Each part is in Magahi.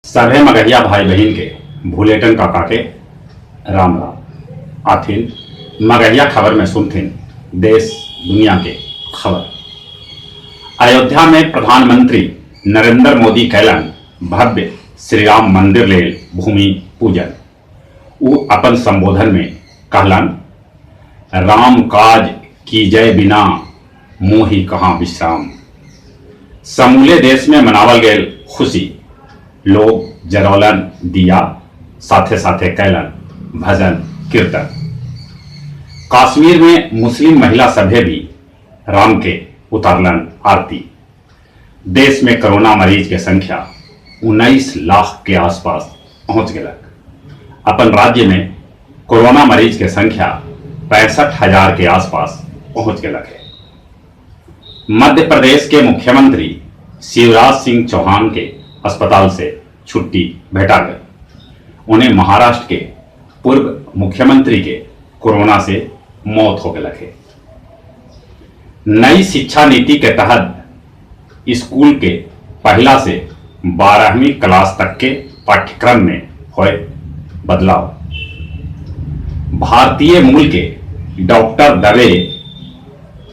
सभे मगहिया भाई बहिन के भुलेटन काका के राम राम। आथिन मगहिया खबर में सुनथिन देश दुनिया के खबर। अयोध्या में प्रधानमंत्री नरेंद्र मोदी कैलन भव्य श्री राम मंदिर लेल भूमि पूजन। उ अपन संबोधन में कहलन, राम काज की जय बिना मोहि कहाँ विश्राम। समूले देश में मनावल गेल खुशी, लोग जरौलन दिया, साथे साथे कैलन भजन कीर्तन। कश्मीर में मुस्लिम महिला सभे भी राम के उतारलन आरती। देश में कोरोना मरीज के संख्या 19 लाख के आसपास पहुंच गलक। अपन राज्य में कोरोना मरीज के संख्या 65,000 के आसपास पहुंच गलक है। मध्य प्रदेश के मुख्यमंत्री शिवराज सिंह चौहान के अस्पताल से छुट्टी भेटा गई। उन्हें महाराष्ट्र के पूर्व मुख्यमंत्री के कोरोना से मौत हो गलक है। नई शिक्षा नीति के तहत स्कूल के पहला से 12वीं क्लास तक के पाठ्यक्रम में होए बदलाव। भारतीय मूल के डॉक्टर दवे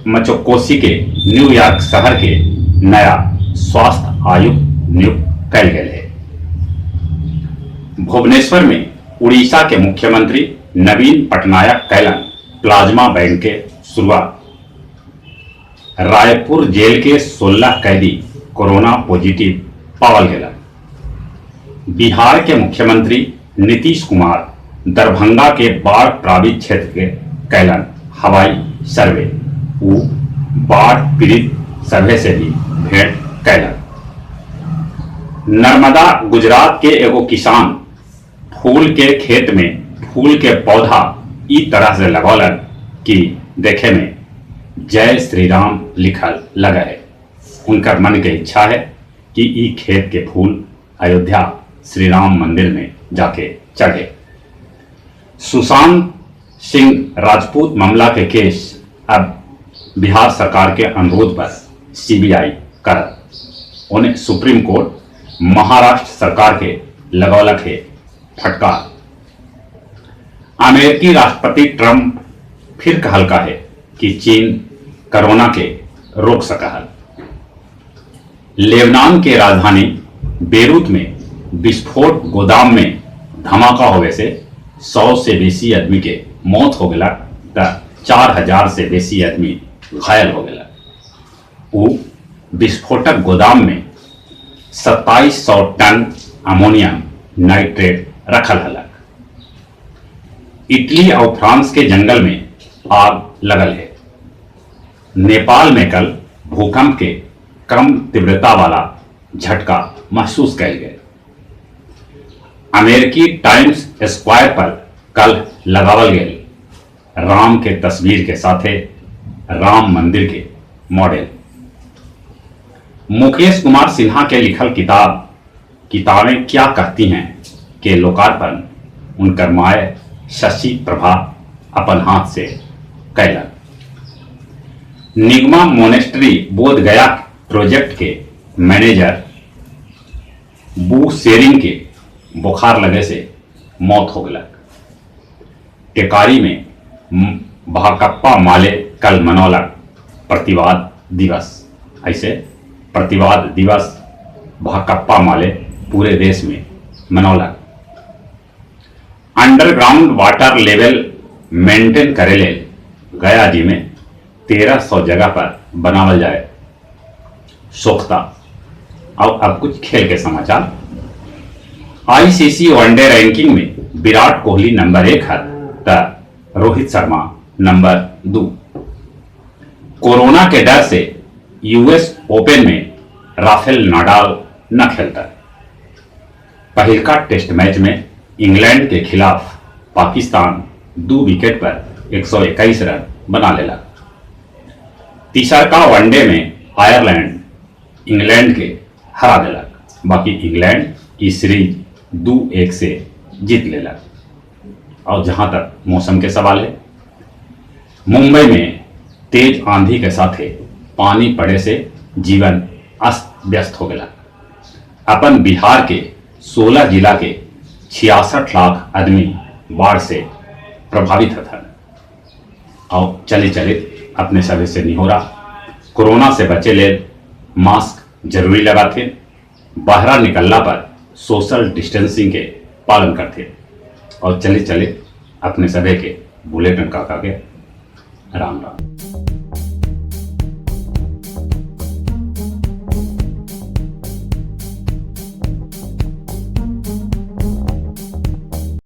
मचोकोसी के न्यूयॉर्क शहर के नया स्वास्थ्य आयुक्त नियुक्त कैल गए है। भुवनेश्वर में उड़ीसा के मुख्यमंत्री नवीन पटनायक कैलन प्लाज्मा बैंक के शुरुआत। रायपुर जेल के 16 कैदी कोरोना पॉजिटिव पावल गेला। बिहार के मुख्यमंत्री नीतीश कुमार दरभंगा के बाढ़ प्रभावित क्षेत्र के कैलन हवाई सर्वे। उ बाढ़ पीड़ित सभे से भी भेंट कैलन। नर्मदा गुजरात के एगो किसान फूल के खेत में फूल के पौधा ई तरह से लगौलन कि देखे में जय श्री राम लिखल लगा है। उनकर मन के इच्छा है कि ई खेत के फूल अयोध्या श्री राम मंदिर में जाके चढ़े। सुशांत सिंह राजपूत मामला के केस अब बिहार सरकार के अनुरोध पर सीबीआई करत। उन्हें सुप्रीम कोर्ट महाराष्ट्र सरकार के लगौलक है फटकार। अमेरिकी राष्ट्रपति ट्रंप फिर कहलका है कि चीन कोरोना के रोक सका है। लेबनान के राजधानी बेरूत में विस्फोट गोदाम में धमाका होवे से 100 से बेसी आदमी के मौत हो गया त 4,000 से बेसी आदमी घायल हो गया। उ विस्फोटक गोदाम में 2700 टन अमोनियम नाइट्रेट रखल हलक। इटली और फ्रांस के जंगल में आग लगल है। नेपाल में कल भूकंप के कम तीव्रता वाला झटका महसूस कैल गए। अमेरिकी टाइम्स स्क्वायर पर कल लगावल गेल राम के तस्वीर के साथे राम मंदिर के मॉडल। मुकेश कुमार सिन्हा के लिखल किताब "किताबें क्या कहती हैं" के लोकार्पण उनकर माय शशि प्रभा अपन हाथ से कैलन। निगमा मोनेस्ट्री बोध गया प्रोजेक्ट के मैनेजर बू सेरिंग के बुखार लगे से मौत हो गया। टेकारी में भाकप्पा माले कल मनौलक प्रतिवाद दिवस। ऐसे प्रतिवाद दिवस भाकप्पा माले पूरे देश में मनौलक। अंडरग्राउंड वाटर लेवल मेंटेन करे लेल गया जी में 1300 जगह पर बनावल जाए सोख्ता। और अब कुछ खेल के समाचार। आईसीसी वनडे रैंकिंग में विराट कोहली नंबर 1 है त रोहित शर्मा नंबर 2। कोरोना के डर से यूएस ओपन में राफेल नाडाल न खेलता। पहिलका टेस्ट मैच में इंग्लैंड के खिलाफ पाकिस्तान 2 विकेट पर 121 रन बना लेला। तीसरका वनडे में आयरलैंड इंग्लैंड के हरा देलक, बाकी इंग्लैंड की सीरीज 2-1 से जीत लेलक। और जहां तक मौसम के सवाल है, मुंबई में तेज आंधी के साथे पानी पड़े से जीवन अस्त व्यस्त हो गया। अपन बिहार के 16 जिला के 66 लाख आदमी बाढ़ से प्रभावित हथन। और चले चले अपने सभी से निहोरा, कोरोना से बचे ले मास्क जरूरी लगाथे, बाहर निकलना पर सोशल डिस्टेंसिंग के पालन करते। और चले चले अपने सभी के बुलेटिन काका के राम राम।